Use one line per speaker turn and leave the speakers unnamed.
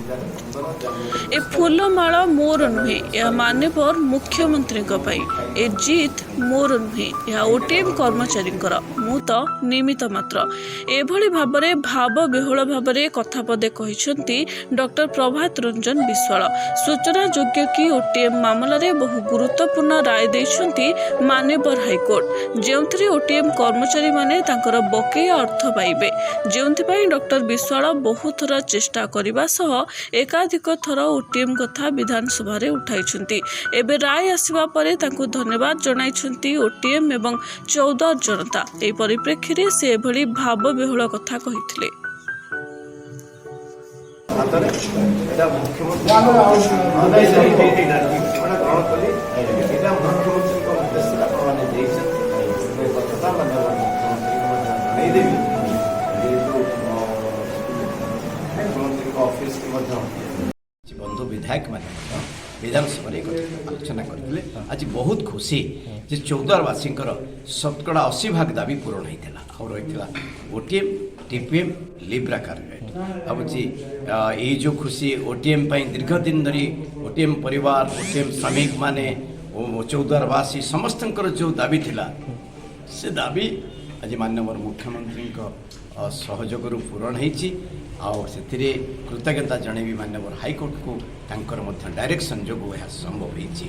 ଏ ଫୁଲମାଳ ମୋର ନୁହେଁ, ଏହା ମାନ୍ୟବର ମୁଖ୍ୟମନ୍ତ୍ରୀଙ୍କ ପାଇଁ। ଏ ଜିତ୍ ମୋର ନୁହେଁ, ଏହା ଓଟିଏମ୍ କର୍ମଚାରୀଙ୍କର। ମୁଁ ତ ନିମିତ୍ତ ମାତ୍ର। ଏଭଳି ଭାବରେ ଭାବ ବିହ୍ୱଳ ଭାବରେ କଥା ପଦେ କହିଛନ୍ତି ଡକ୍ଟର ପ୍ରଭାତ ରଞ୍ଜନ ବିଶ୍ୱାଳ। ସୂଚନାଯୋଗ୍ୟ କି, ଓଟିଏମ୍ ମାମଲାରେ ବହୁ ଗୁରୁତ୍ୱପୂର୍ଣ୍ଣ ରାୟ ଦେଇଛନ୍ତି ମାନ୍ୟବର ହାଇକୋର୍ଟ, ଯେଉଁଥିରେ ଓଟିଏମ୍ କର୍ମଚାରୀମାନେ ତାଙ୍କର ବକେୟା ଅର୍ଥ ପାଇବେ, ଯେଉଁଥିପାଇଁ ଡକ୍ଟର ବିଶ୍ୱାଳ ବହୁଥର ଚେଷ୍ଟା କରିବା ସହ ଏକାଧିକ ଥର ଓଟିଏମ୍ କଥା ବିଧାନସଭାରେ ଉଠାଇଛନ୍ତି। ଏବେ ରାୟ ଆସିବା ପରେ ତାଙ୍କୁ ଧନ୍ୟବାଦ ଜଣାଇଛନ୍ତି ଓଟିଏମ୍ ଏବଂ ଚୌଦ୍ୱାର ଜନତା। ଏହି ପରିପ୍ରେକ୍ଷୀରେ ସେ ଏଭଳି ଭାବବିହ୍ୱଳ କଥା କହିଥିଲେ।
ହାତରେ ଏଇଟା ମୁଖ୍ୟମନ୍ତ୍ରୀ, ଏଇଟା ଗ୍ରହଣ କଲି। ଏଇଟା ମୁଖ୍ୟମନ୍ତ୍ରୀଙ୍କ ଉଦ୍ଦେଶ୍ୟରେ ଆପଣମାନେ ଦେଇଛନ୍ତି। ମୁଁ ଏ କଥାଟା ମାନ୍ୟବର ମୁଖ୍ୟମନ୍ତ୍ରୀଙ୍କୁ ମଧ୍ୟ ଜଣାଇଦେବି, ଯେହେତୁ ମୁଖ୍ୟମନ୍ତ୍ରୀଙ୍କ ଅଫିସରେ ମଧ୍ୟ
ବନ୍ଧୁ ବିଧାୟକମାନେ ମଧ୍ୟ ବିଧାନସଭାରେ ଏ କଥା ଆଲୋଚନା କରିଥିଲେ। ଆଜି ବହୁତ ଖୁସି ଯେ ଚୌଦ୍ୱାରବାସୀଙ୍କର 80% ଦାବି ପୂରଣ ହୋଇଥିଲା ଆଉ ରହିଥିଲା ଓଟିଏମ୍, ଟିପିଏମ୍, ଲିବ୍ରା କାର୍ପେଟ୍। ଭାବୁଛି ଏଇ ଯେଉଁ ଖୁସି ଓଟିଏମ୍ ପାଇଁ ଦୀର୍ଘ ଦିନ ଧରି ଓଟିଏମ୍ ପରିବାର, ଓଟିଏମ୍ ଶ୍ରମିକମାନେ ଓ ଚୌଦ୍ୱାରବାସୀ ସମସ୍ତଙ୍କର ଯେଉଁ ଦାବି ଥିଲା, ସେ ଦାବି ଆଜି ମାନ୍ୟବର ମୁଖ୍ୟମନ୍ତ୍ରୀଙ୍କ ସହଯୋଗରୁ ପୂରଣ ହେଇଛି। ଆଉ ସେଥିରେ କୃତଜ୍ଞତା ଜଣେଇବି ମାନ୍ୟବର ହାଇକୋର୍ଟକୁ, ତାଙ୍କର ମଧ୍ୟ ଡାଇରେକ୍ସନ୍ ଯୋଗୁଁ ଏହା ସମ୍ଭବ ହେଇଛି।